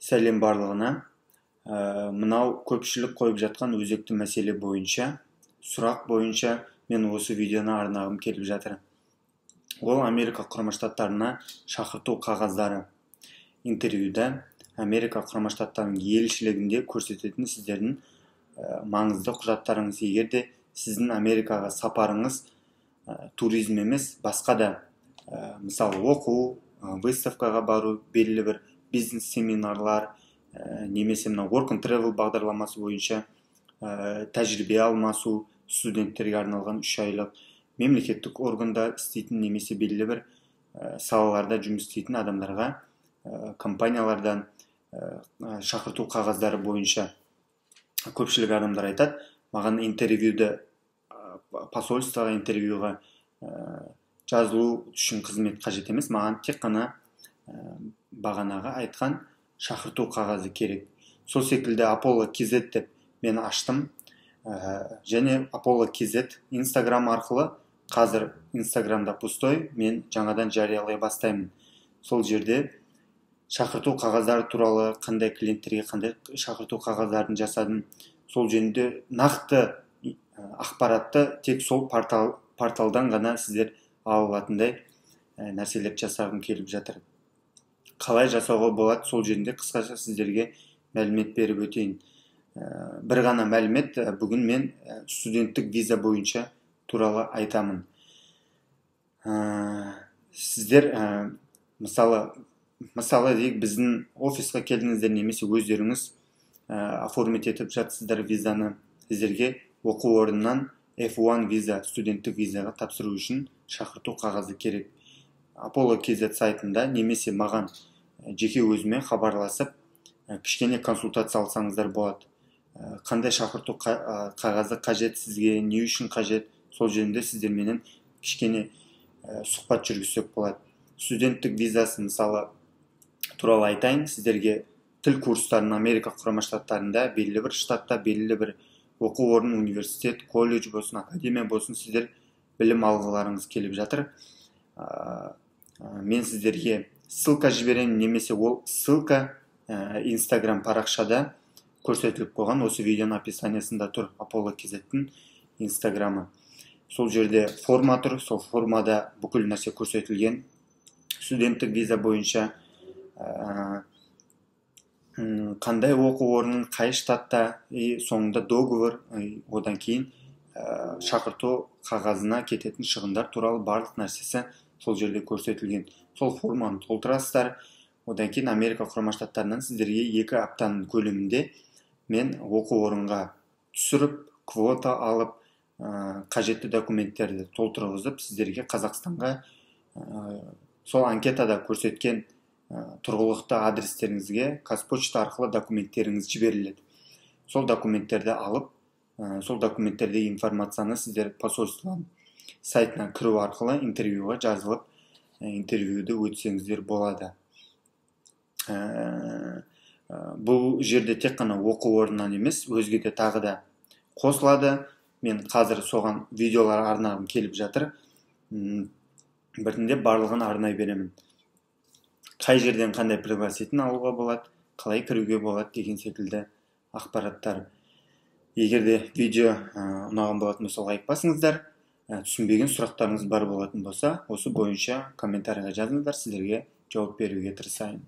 Сәлем барлығына. Мынау көпшілік қойып жатқан өзекті мәселе бойынша, сұрақ бойынша мен осы видеоны арнағым келіп жатыр. Ол Америка Құрама Штаттарына шақырту қағаздары. Интервьюда Америка Құрама Штаттарының елшілігінде көрсететін сіздердің маңызды құжаттарыңыз. Егер де сіздің Америкаға сапарыңыз туризм емес, басқа да, мысалы, оқу, выставкаға бару, белгілі бір бизнес семинарлар, немесе мына work and travel бағдарламасы бойынша тәжірибе алмасу, студенттерге арналған 3 айлық, мемлекеттік органда істейтін немесе белгілі бір салаларда жұмыс істейтін адамдарға компаниялардан шақырту қағаздары бойынша көпшілік адамдар айтады: маған интервьюді, посольствоға интервьюға жазылу үшін қызмет қажет емес, маған тек қана бағанағы айтқан шақырту қағазы керек. Сол секілді Apollo KZ деп мен аштым, және Apollo KZ Instagram арқылы, қазір Инстаграмда пустой, мен жаңадан жариялай бастаймын. Сол жерде шақырту қағаздары туралы, қандай клиенттерге қандай шақырту қағаздарын жасадым, сол жөнінде нақты ақпаратты тек сол порталдан ғана сіздер ала алатындай нәрселерді жасағым келіп жатыр. Қалай жасауға болады, сол жөнінде қысқаша сіздерге мәлімет беріп өтейін. Бір ғана мәлімет, бүгін мен студенттік виза бойынша туралы айтамын. Сіздер, мысалы дейік, біздің офисқа келдіңіздер немесе өздеріңіз оформить етіп жатсыздар визаны, сіздерге оқу орнынан F1 виза, студенттік визаға тапсыру үшін шақырту қағазы керек. Apollo KZ сайтында немесе маған жеке өзіме хабарласып, кішкене консультация алсаңыздар болады. Қандай шақырту қағазы қажет сізге, не үшін қажет, сол жөнінде сіздерменен кішкене сұхбат жүргізсек болады. Студенттік визасы, мысалы, туралы айтайын сіздерге. Тіл курстарын Америка Құрама Штаттарында белгілі бір штатта, белгілі бір оқу орны, университет, колледж болсын, академия болсын, сіздер білім алғыларыңыз келіп жатыр. Мен сіздерге ссылка жіберемін немесе ол ссылка Инстаграм парақшада көрсетіліп қойған, осы видеоның описаниясында тұр Apollo KZ-тің Инстаграмы. Сол жерде форма тұр, сол формада бүкіл нәрсе көрсетілген. Студенттік виза бойынша қандай оқу орнын, қай штатта, и соңында договор, одан кейін шақырту қағазына кететін шығындар туралы барлық нәрсесі сол жерде көрсетілген. Сол форманы толтырасыздар. Одан кейін Америка Құрама Штаттарынан сіздерге 2 аптаның көлемінде мен оқу орынға түсіріп, квота алып, қажетті документтерді толтырғызып, сіздерге Қазақстанға сол анкетада көрсеткен тұрғылықты адрестеріңізге Қазпочта арқылы документтеріңіз жіберіледі. Сол документтерді алып, сол документтердегі информацияны сіздер посольствоның сайтына кіру арқылы интервьюға жазылып, интервьюді өтсеңіздер болады. Бұл жерде тек қана оқу орнынан емес, өзге де тағы да қосылады. Мен қазір соған видеолар арнағым келіп жатыр. Біртіндеп барлығын арнай беремін. Қай жерден қандай пригласительный алуға болады, қалай кіруге болады деген секілді ақпараттар. Егер де видео ұнаған болатын болса, лайк басыңыздар. Түсінбеген сұрақтарыңыз бар болатын болса, осы бойынша комментарийға жазыңыздар, сіздерге жауап беруге тырысайын.